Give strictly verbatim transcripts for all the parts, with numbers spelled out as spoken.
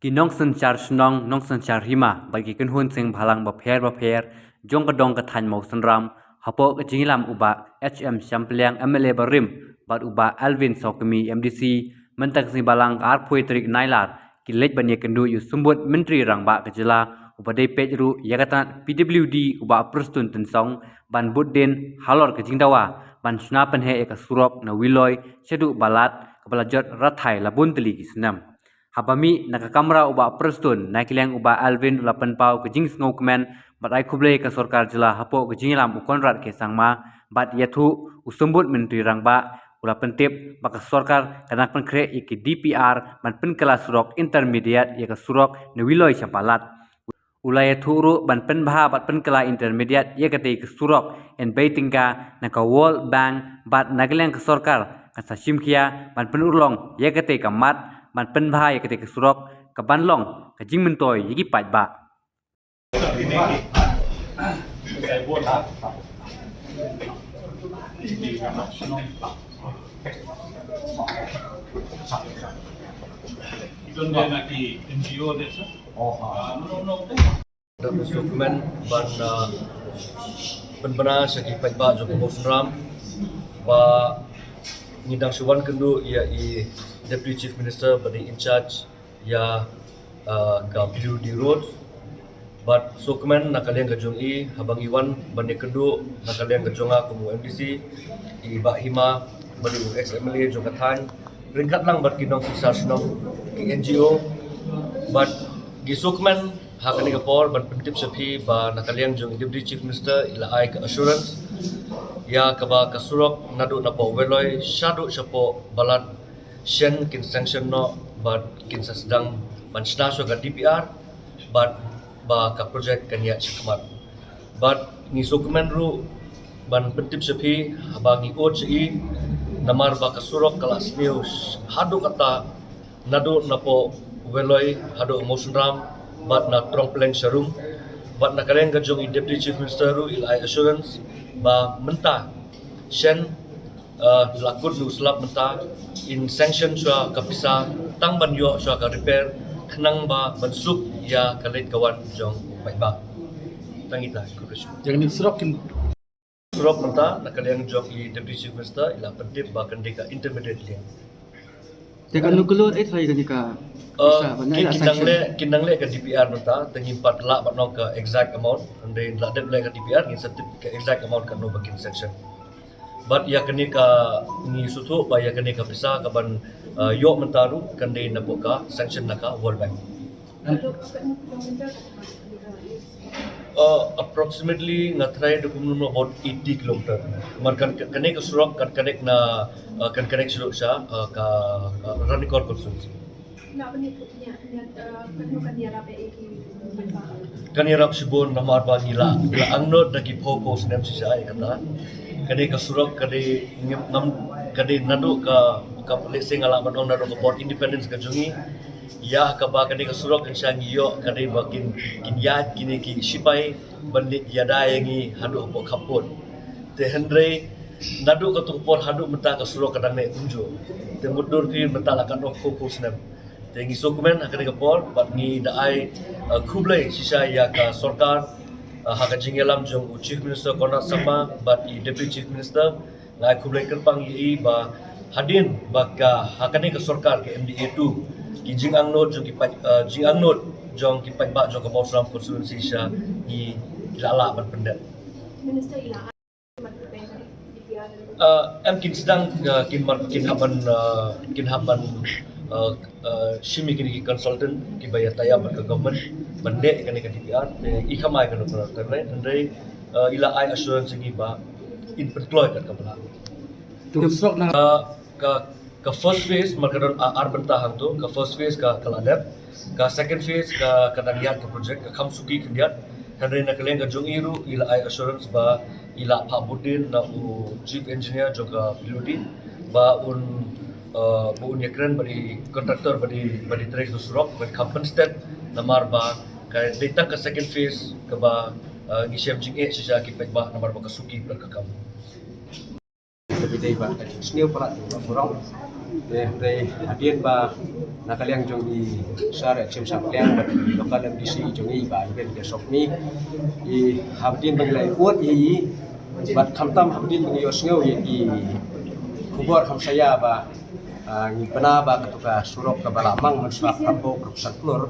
Ki nongsynshar shnong, nongsynshar hima bad ki kynhun seng bhalang bapher bapher jong ka dong ka thaiñ Mawsynram, hapoh ka jingïalam u Bah H M Shyampliang, M L A barim, bad u Bah Alvin Sawkmie, M D C, mynta ka sngi Balang, ka arphew tarik Nailar, ki leit ban ïakynduh ïa u Symbud Myntri Rangbah ka jylla, uba dei peit ruh ïa ka tnat P W D, u Bah Prestone Tynsong, ban bud dien halor ka jingdawa ban shna pynheh ïa ka surok na Wiloi shaduh Balat, kaba la jot rathai la bun tylli ki snem. Haba mih na ka kamra u Bah Prestone, na ka liang u Bah Alvin u la pynpaw ka jingsngewkmen bad ai khublei ïa ka sorkar jylla hapoh ka jingïalam u Conrad K Sangma, bad ïathuh u Symbud Myntri Rangbah u la pyntip ba ka sorkar ka dang pynkhreh ïa ki D P R ban pynkylla surok intermediate ïa ka surok na Wiloi sha Balat. U la ïathuh ruh ban pynbha bad pynkylla intermediate ïa katei ka surok, hynrei beit tyngka na ka World Bank bad na ka liang ka sorkar kan sa shim khia ban pynurlong ïa katei ka mat ban pynbha ïa katei ka surok, kaban long ka jingmyntoi ïa ki paidbah. Don de na ki N G O de sa. Oh, ha. Ah, no, no, no. Da u sngewkmen ban, ah, pynbna sha ki paidbah jong ka Mawsynram ba ngi dang shu wan kynduh ïa i Deputy Chief Minister ba dei in charge ïa, ah, ka P W D Road. Bad sngewkmen na ka liang ka jong i haba ngi wan ban ïakynduh na ka liang ka jong nga kum u M D C, i Bah Hima ba dei u ex M L A jong ka thaiñ, ryngkat lang bad ki nongsynshar shnong, ki N G O. Bad ngi sngewkmen ha kane ka por ban pyntip sha phi ba na ka liang jong i Deputy Chief Minister i la ai ka assurance ïa kaba ka surok naduh napoh Wiloi shaduh shapoh Balat shen kin sanction noh bad kin sa sdang ban shna shuwa ka D P R bad ba ka project kan ïaid shakhmat. Bad ngi sngewkmen ruh ban pyntip sha phi haba ngi ud sha i, namar ba ka surok ka la sniew haduh katta naduh napoh Wiloi haduh Mawsynram bad na Trongplyng Sharum. Bad na ka liang ka jong i Deputy Chief Minister ruh i la ai assurance ba mynta shen, eh, la kut u slap mynta, in sanction shuwa ka pisa tang ban ïoh shuwa ka repair, khnang ba ban suk ïa ka leit ka wan jong u paidbah. Tang ita, khublei shibun. Ïa kane surok kin surok mynta na ka liang jong i Deputy Chief Minister i la pyntip ba kan dei ka intermediate lane. Te ka nu klur eh trai kane ka, eh, pisa ba na ki, ila kin dang sanction leh, kin dang leh ka D P R mynta, te ngim pat lah ban ong ka exact amount, hynrei la dep leh ka D P R ngin sa tip ka exact amount katno ba kin sanction. Bad ïa kane ka ngi sngewthuh ba ïa kane ka pisa kaban, eh, ïoh mynta ruh kan dei napoh ka sanction na ka World Bank. Uh, approximately nga trai da kumno about eighty kilometer. Mar kan, kane ka surok kan connect na, uh, kan connect shuh sha, uh, ka, uh, Ranikor constituency. Kan ïarap shibun namar ba ngi la, ngi la angnud da ki phew phew snem shisha ïa kata. Kane ka surok ka dei ngam, ka dei naduh ka, ka lehse nga lah ban ong naduh ka por independence ka jong ngi. Ïa kaba kane ka surok kan sha ngi ïoh ka dei ba kin, kin ïaid kine ki shipai ban leit ïada ïa ngi haduh hapoh khappud. Te hynrei naduh kato ka por haduh mynta ka surok ka dang neh kumjuh. Te mutdur phi mynta la katno phew phew snem. Te ngi sngewkmen ha kane ka por bad ngi da ai, uh, khublei shisha ïa ka sorkar, uh, ha ka jingïalam jong u Chief Minister Conrad Sangma bad i Deputy Chief Minister. Nga ai khublei kyrpang ïa i ba hadien ba ka ha kane ka sorkar ka M D A two, ki jingangnud jong ki paid, uh, jingangnud jong ki paidbah jong ka Mawsynram constituency sha ngi la lah ban pyndep. Minister, i la Uh, em kin sdang, uh, kin mar, kin hap ban, uh, kin hap ban, uh, uh, shim ïa kine ki consultant kiba ïa tie up bad ka government ban leh ïa kane ka D P R, te i khlem ai kano kano timeline, hynrei, uh, i la ai assurance ïa ngi ba in pynkloi katba lah. Te surok na, uh, ka, ka first phase mar ka don, uh, ar bynta hangto, ka first phase ka, ka la dep, ka second phase ka, ka dang ïaid ka project, ka kham suki khyndiat. Hynrei na ka liang ka jong i ruh i la ai assurance ba i la phah bud dien na u chief engineer jong ka P W D ba un, uh, ba un ïakren bad i contractor ba dei, ba dei trei ka surok ban kham pynsted, namar ba ka dei tang ka second phase kaba, uh, ngi shem jingeh shisha ki paidbah namar ba ka suki bad ka kam. Ka dei ba ka jingsniew palat jong ka surok. Te hynrei hadien ba na ka liang jong i Sir Exim Sangpliang bad i local M D C jong i Bah Alvin K Sopmi, i hadien ba ngi la ïohi ïa i bad khamtam hadien ba ngi ïohsngew ïa ki khubor kham saia ba, ah, ngi bna ba katu ka surok kaba la mang mynshwa khatphra phew klur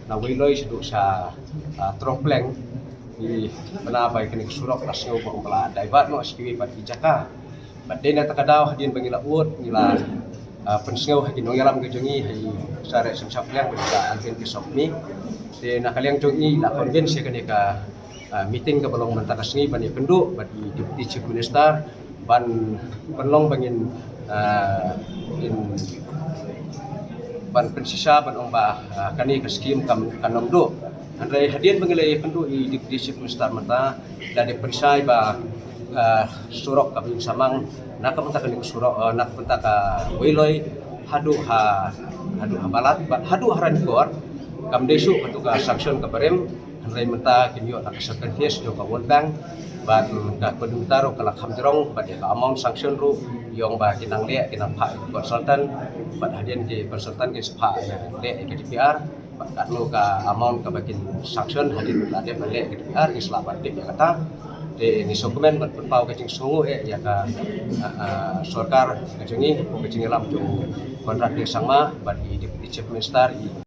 na Weiloi shaduh sha, ah, Tyrong Pleng. Ngi bna ba kane ka surok la sngew ba la divert noh sha kiwei pat ki jaka. Bad dei na kata ka daw hadien ba ngi la ïohi, ngi la, ah, pynsngew ha ki nongïalam ka jong i, ha i Sir Exim Sangpliang bad i Bah Alvin K Sopmi. Te na ka liang jong i la convene ïa kane ka, ah, meeting kaba long mynta ka sngi ban ïakynduh bad i Deputy Chief Minister ban pynlong ba ngin, ah, in ban pynshisha ban ong ba, ah, kane ka scheme kan, kan ym duh. Hynrei hadien ba ngi la ïakynduh i Deputy Chief Minister mynta, la dep pynshai ba, ah, surok kaba ïeng samang na ka bynta kane ka surok, ah, na ka bynta ka Weiloi haduh ha, haduh ha Balat bad haduh ha Ranikor kam dei shuh katu ka sanction kaba rim. Hynrei mynta kin ïoh na ka second phase jong ka World Bank bad ka coordinator ruh ka la kham jrong bad ïa ka amount sanction ruh ïong ba kin nang leh, kin nang phah ïa ki consultant bad hadien ki consultant kin sa phah ïa leh ïa ka D P R bad katno ka amount kaba kin sanction hadien ba la dep leh ïa ka D P R kin sa lah ban tip ïa kata. Te ngi sngewkmen bad pynpaw ka jingsngewnguh eh ïa ka, ah, ah, sorkar ka jong ngi, ka jingïalam jong Conrad K Sangma bad i Deputy Chief Minister i